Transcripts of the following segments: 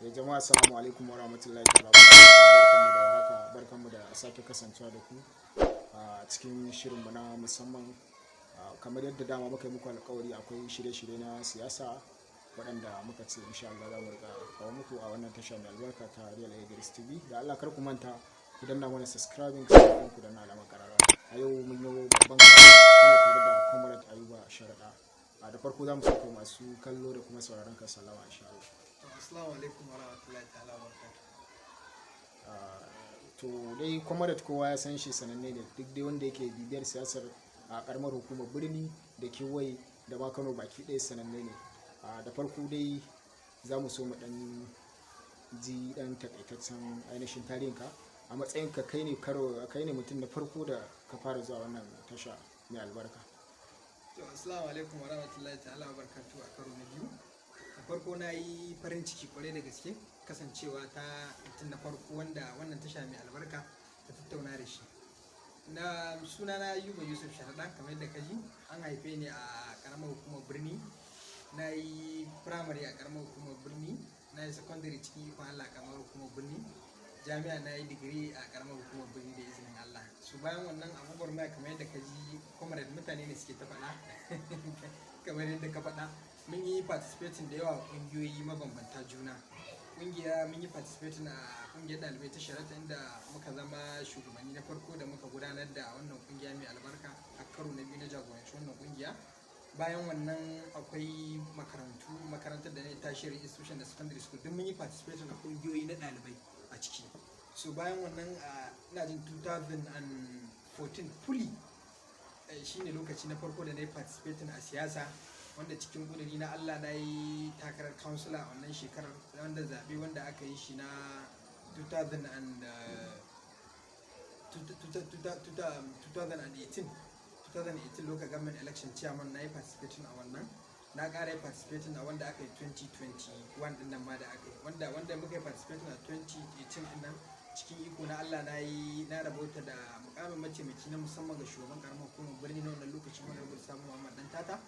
Ya jama'a, assalamu alaikum wa rahmatullahi wa barakatuh. Barkanmu da warhaka, barkanmu da sake kasancewa da ku a cikin shirinmu na musamman. Kamar yadda dama muka yi muku alkawari, akwai shirye-shirye na siyasa waɗanda muka ce insha Allah za mu rika kawo muku a wannan tasha mai albarka ta Real Idris TV. Da Allah kar ku manta ku danna mana subscribing, sannan ku danna alamar karara. A yau mun yi babban muna tare da Comrade Ayuba Sharaɗa. Da farko za mu sako masu kallo da kuma sauraron ka sallama, insha Allah. Assalamu alaikum wa rahmatullahi ta'ala wa barakatuh. To dai Comrade kowa ya san shi, sananne ne, duk dai wanda yake bibiyar siyasar a karamar hukumar Birni da kewaye da ma Kano baki ɗaya, sananne ne. Da farko dai za mu so mu dan ji dan takaitaccen ainihin tarihinka a matsayin ka kai ne karo kai ne mutum na farko da ka fara zuwa wannan tasha mai albarka. To, assalamu alaikum wa rahmatullahi ta'ala wa barakatuh a karo na biyu. Da farko na yi farin ciki kwarai da gaske kasancewa ta mutum na farko wanda wannan tasha mai albarka ta tattauna da shi. Na sunana Ayuba Yusuf Sharaɗa, kamar yadda ka ji, an haife ni a karamar hukumar Birni. Na yi firamare a karamar hukumar Birni, na yi secondary cikin ikon Allah a karamar hukumar Birni. Jami'a na yi digiri a karamar hukumar Birni da izinin Allah. Su bayan wannan abubuwar mai, kamar yadda ka ji, comrade, mutane ne suke ta faɗa. Kamar yadda ka faɗa, mun yi participating da yawa ƙungiyoyi mabambanta juna. Ƙungiya mun yi participating a ƙungiyar ɗalibai ta Sharaɗa, inda muka zama shugabanni na farko da muka gudanar da wannan ƙungiya mai albarka. A karo na biyu na jagoranci wannan ƙungiya. Bayan wannan akwai makarantu, makarantar da na tertiary institution da secondary school, duk mun yi participating a ƙungiyoyi na ɗalibai a ciki. So bayan wannan, ina jin 2014 fully shine lokaci na farko da na yi participating a siyasa, wanda cikin ƙuduri na Allah na yi takarar kansula a wannan shekarar, wanda zaɓe wanda aka yi shi na 2000 and, 2018 2018 local government election chairman. Na yi participating a wannan, na ƙara yi participating a wanda aka yi 2021 din nan ma da aka yi, wanda muka yi participating a 2018 din nan. Cikin iko na Allah na yi na rabauta da mukamin mataimaki na musamman ga shugaban karamar hukumar Birni na wannan lokacin, Honorable Samu Muhammad Dan Tata.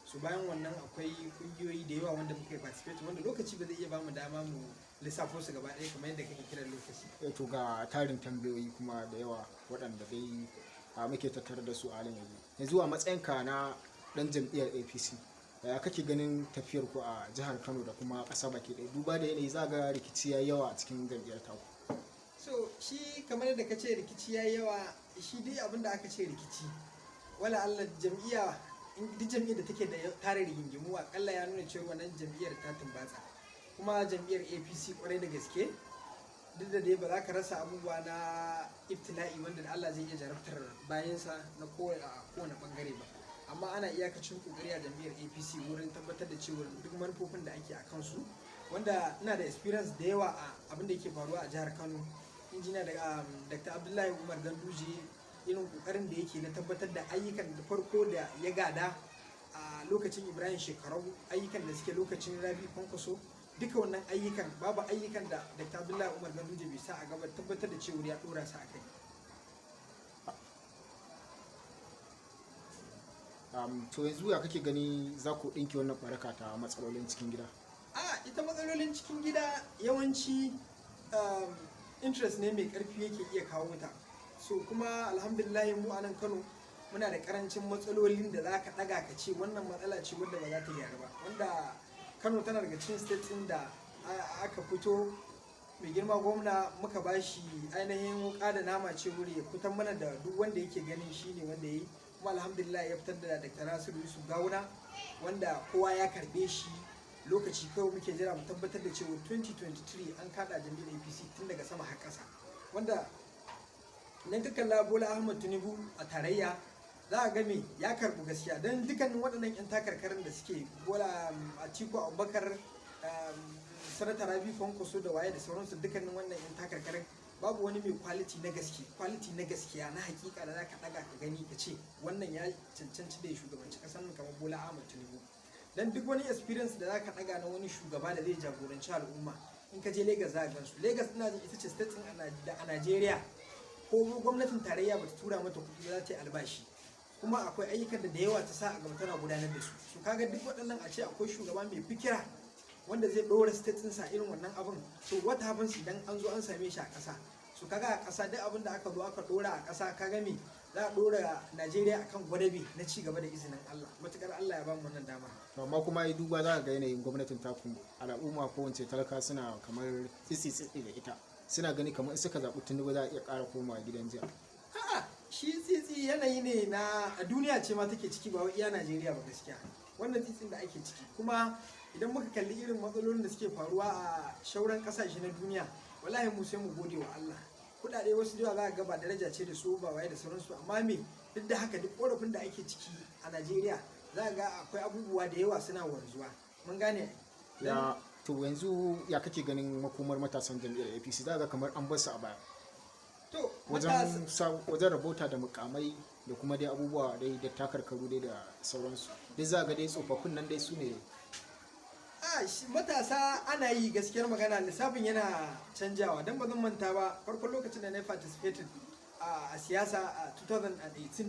So bayan wannan akwai kungiyoyi da yawa wanda muka yi participate, wanda lokaci ba zai iya bamu dama mu lissafo su gaba ɗaya kamar yadda kake kiran lokaci. To, ga tarin tambayoyi kuma da yawa waɗanda dai muke tattare da su a halin yanzu. Yanzu a matsayinka na ɗan jam'iyyar APC, ya kake ganin tafiyar ku a jihar Kano da kuma ƙasa baki ɗaya, duba da yanayi za ga rikici ya yawa a cikin jam'iyyar taku? So shi kamar yadda ka ce rikici ya yawa, shi dai abin da aka ce rikici, wala Allah jam'iyya, duk jam'iyyar da take da tare rigingimu, akalla ya nuna cewa wannan jam'iyyar ta tumbatsa. Kuma jam'iyyar APC kwarai da gaske, duk da dai ba za ka rasa abubuwa na ibtila'i wanda da Allah zai iya jarabtar bayansa na kowane bangare ba, amma ana iyakacin kokari a jam'iyyar APC wurin tabbatar da cewa duk manufofin da ake a kansu, wanda ina da experience da yawa a abin da yake faruwa a jihar Kano. Injiniya da Dr. Abdullahi Umar Ganduje, irin kokarin da yake na tabbatar da ayyukan da farko da ya gada a lokacin Ibrahim Shekarau, ayyukan da suke lokacin Rabi Kwankwaso, duka wannan ayyukan, babu ayyukan da Dr. Abdullahi Umar Ganduje bai sa a gaba tabbatar da cewa ya dora su a kai. To yanzu ya kake gani za ku ɗinke wannan baraka ta matsalolin cikin gida? A ita matsalolin cikin gida yawanci interest ne mai karfi yake iya kawo ta. So kuma alhamdulillah mu a nan Kano muna da karancin matsalolin da za ka daga ka ce wannan matsala ce wadda ba za ta gyaru ba, wanda Kano tana daga cikin state ɗin da aka fito mai girma gwamna muka ba shi ainihin wuka da nama ce wuri ya fitar mana da duk wanda yake ganin shi ne wanda ya yi. Kuma alhamdulillah ya fitar da Dr. Nasiru Yusuf Gawuna, wanda kowa ya karbe shi. Lokaci kawai muke jira mu tabbatar da cewa 2023 an kada jam'iyyar APC tun daga sama har ƙasa. Wanda idan ka kalla Bola Ahmad Tinubu a tarayya, za a ga me ya karbu gaskiya, don dukkanin waɗannan 'yan takarkarin da suke, Bola Atiku Abubakar, Sanata Rabi Kwankwaso da waye da sauransu, dukkanin wannan 'yan takarkarin babu wani mai quality na gaske, quality na gaskiya na hakika da zaka daga ka gani ka ce wannan ya cancanci da ya shugabanci kasar nan kamar Bola Ahmad Tinubu. Dan duk wani experience da zaka daga na wani shugaba da zai jagoranci al'umma, in ka je Lagos za ka gansu. Lagos ina jin ita ce state din da a Najeriya ko gwamnatin tarayya bata tura mata kuɗi ba za ta yi albashi, kuma akwai ayyukan da yawa ta sa a gaba tana gudanar da su. Su kaga duk waɗannan, a ce akwai shugaba mai fikira wanda zai ɗora state ɗinsa irin wannan abin. So what happens idan an zo an same shi a ƙasa? So kaga a ƙasa, duk abin da aka zo aka ɗora a ƙasa, kaga me za a ɗora Najeriya akan gwadabe na ci gaba da izinin Allah, matukar Allah ya bamu wannan dama. To amma kuma ai duba za ka ga yanayin gwamnatin taku, al'umma ko wance talaka suna kamar tsitsi tsitsi da ita, suna gani kamar in suka zaɓi Tinubu za a iya ƙara komawa gidan jiya. A'a, shi tsitsi yanayi ne na a duniya ce ma take ciki, ba wai iya Najeriya ba gaskiya, wannan tsitsin da ake ciki. Kuma idan muka kalli irin matsalolin da suke faruwa a shauran kasashe na duniya, wallahi mu sai mu gode wa Allah. Kudade wasu da yawa za ka ga ba daraja ce da su ba, waye da sauransu, amma me, duk da haka, duk korafin da ake ciki a Najeriya, za ka ga akwai abubuwa da yawa suna wanzuwa, mun gane. Ya to yanzu ya kake ganin makomar matasan jam'iyyar APC? Za ka ga kamar an bar su a baya to wajen rabota da mukamai da kuma dai abubuwa dai da takarkaru dai da sauransu. Duk za ga dai tsofaffin nan dai su ne. A shi matasa ana yi, gaskiyar magana lissafin yana canjawa, don ba zan manta ba, farkon lokacin da na participated a siyasa a 2018,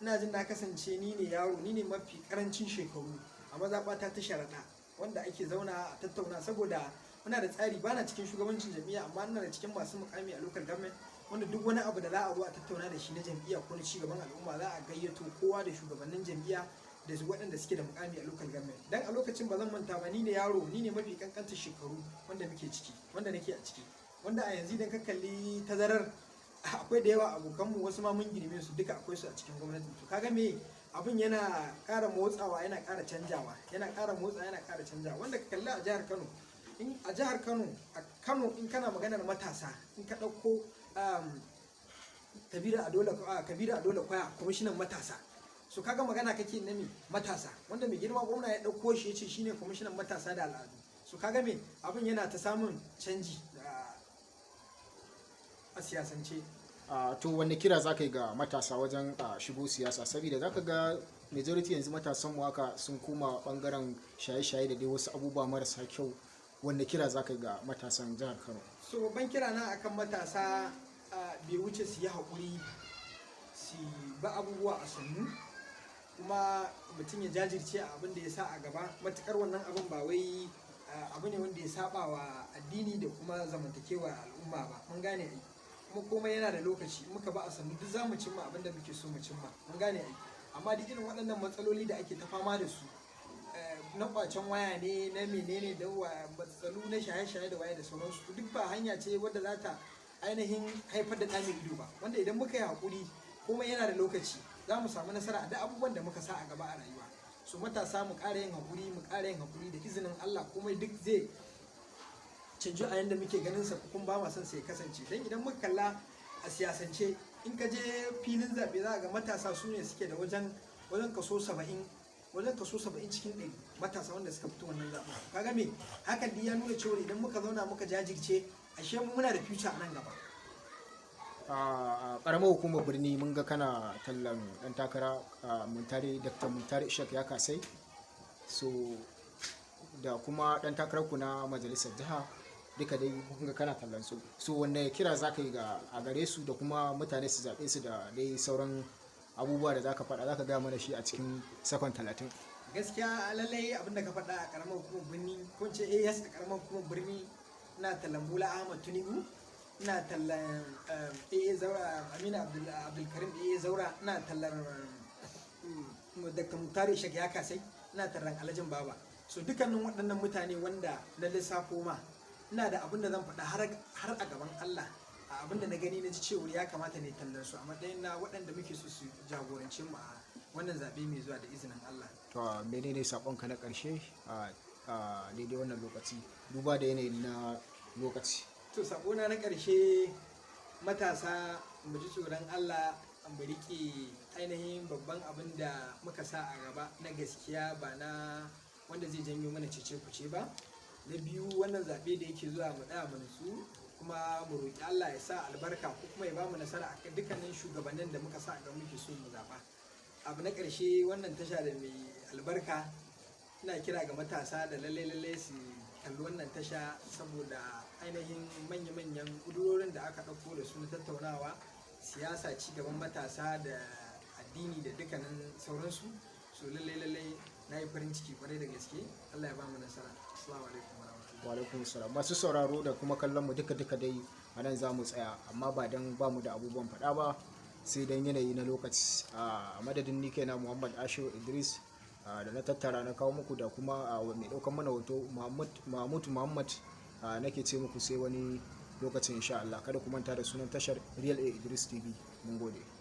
ina jin na kasance ni ne yaro, ni ne mafi karancin shekaru a mazaɓata ta Sharaɗa wanda ake zauna a tattauna, saboda muna da tsari. Bana cikin shugabancin jam'iyya, amma ina da cikin masu mukami a local government, wanda duk wani abu da za a zo a tattauna da shi na jam'iyya ko na cigaban al'umma, za a gayyato kowa da shugabannin jam'iyya da su waɗanda suke da mukami a local government. Dan a lokacin ba zan manta ba, ni ne yaro, ni ne mafi kankantar shekaru wanda muke ciki, wanda nake a ciki, wanda a yanzu idan ka kalli tazarar, akwai da yawa abokanmu, wasu ma mun girme su, duka akwai su a cikin gwamnati. To kaga me, abin yana ƙara motsawa, yana ƙara canjawa, yana ƙara motsa, yana ƙara canjawa. Wanda ka kalli a jihar Kano, in a jihar Kano, a Kano, in kana maganar matasa, in ka ɗauko Kabiru Adola Kwaya, kwamishinan matasa, so kaga magana kake na me, matasa, wanda mai girma gwamna ya ɗauko shi ya ce shine kwamishinan matasa da al'adu. So kaga me, abin yana ta samun canji a siyasance. To wanne kira za ka yi ga matasa wajen shigo siyasa? Saboda za ka ga majority yanzu matasan mu haka sun koma bangaren shaye-shaye da dai wasu abubuwa marasa kyau. Wanne kira za ka yi ga matasan jihar Kano? So babban kira na akan matasa bai wuce su yi haƙuri, su ba abubuwa a sannu, kuma mutum ya jajirce a abin da ya sa a gaba, matukar wannan abin ba wai abu ne wanda ya saba wa addini da kuma zamantakewa al'umma ba, mun gane ai. Kuma komai yana da lokaci, muka ba a sannu, duk za mu cimma abin da muke so mu cimma, mun gane ai. Amma duk irin waɗannan matsaloli da ake ta fama da su, na kwacen waya ne, na menene, da matsalu na shaye-shaye da waye da sauransu, duk ba hanya ce wadda za ta ainihin haifar da ɗa mai ido ba. Wanda idan muka yi haƙuri, komai yana da lokaci, za mu samu nasara a duk abubuwan da muka sa a gaba a rayuwa. So matasa, mu ƙara yin haƙuri, mu ƙara yin haƙuri, da izinin Allah komai duk zai canju a yanda muke ganin sa kuma ba ma son sa ya kasance. Dan idan muka kalla a siyasance, in ka je filin zaɓe, za ga matasa su ne suke da wajen kaso 70, wajen kaso 70 cikin 100 matasa wanda suka fito wannan zaɓen. Kaga me, hakan dai ya nuna cewa idan muka zauna muka jajirce, ashe mu muna da future a nan gaba. A karamar hukumar Birni, mun ga kana tallan dan takara Muntari, Dr. Muntari Ishaq Ya Kasai, so da kuma dan takarar ku na majalisar jiha, duka dai mun ga kana tallan su. So wanne kira za ka yi ga a gare su da kuma mutane su zaɓe su da dai sauran abubuwa da za ka faɗa, za ka gaya mana shi a cikin sakon 30? Gaskiya lallai abinda ka faɗa, a karamar hukumar Birni, ko ce AS a karamar hukumar Birni, ina tallan Bola Ahmad Tinubu, ina tallan AA Zaura, Aminu Abdulkarim AA Zaura, ina tallan Dr. Muktar Ishaq Ya Kasai, ina tallan Alhajin Baba. So dukkanin waɗannan mutane wanda na lissafo ma, ina da abin da zan faɗa har a gaban Allah, a abin da na gani na ji cewa ya kamata ne tallan su a matsayin na waɗanda muke so su jagorance mu a wannan zaɓe mai zuwa da izinin Allah. To menene sakonka na ƙarshe a daidai wannan lokaci, duba da yanayin na lokaci? To sakona na ƙarshe, matasa, mu ji tsoron Allah, mu riƙe ainihin babban abin da muka sa a gaba na gaskiya, ba na wanda zai janyo mana cece kuce ba. Na biyu, wannan zaɓe da yake zuwa, mu tsaya mu nutsu, kuma mu roƙi Allah ya sa albarka ko kuma ya ba mu nasara a dukkanin shugabannin da muka sa a gaba muke so mu zaɓa. Abu na ƙarshe, wannan tasha da mai albarka, ina kira ga matasa da lalle lalle su kalli wannan tasha, saboda ainihin manya-manyan ƙudurorin da aka ɗauko da su na tattaunawa siyasa, ci gaban matasa da addini da dukkanin sauransu. So lalle lalle Na yi farin ciki kwarai da gaske. Allah ya ba mu nasara. Assalamu alaikum warahmatullahi. Wa alaikum salam. Masu sauraro da kuma kallon mu, duka duka dai a nan za mu tsaya, amma ba dan ba mu da abubuwan faɗa ba, sai dan yanayi na lokaci. A madadin ni kaina Muhammad Ashiru Idris da na tattara na kawo muku, da kuma mai ɗaukan mana hoto Mahmud Muhammad, nake ce muku sai wani lokacin insha Allah. Kada ku manta da sunan tashar Real A Idris TV. Mun gode.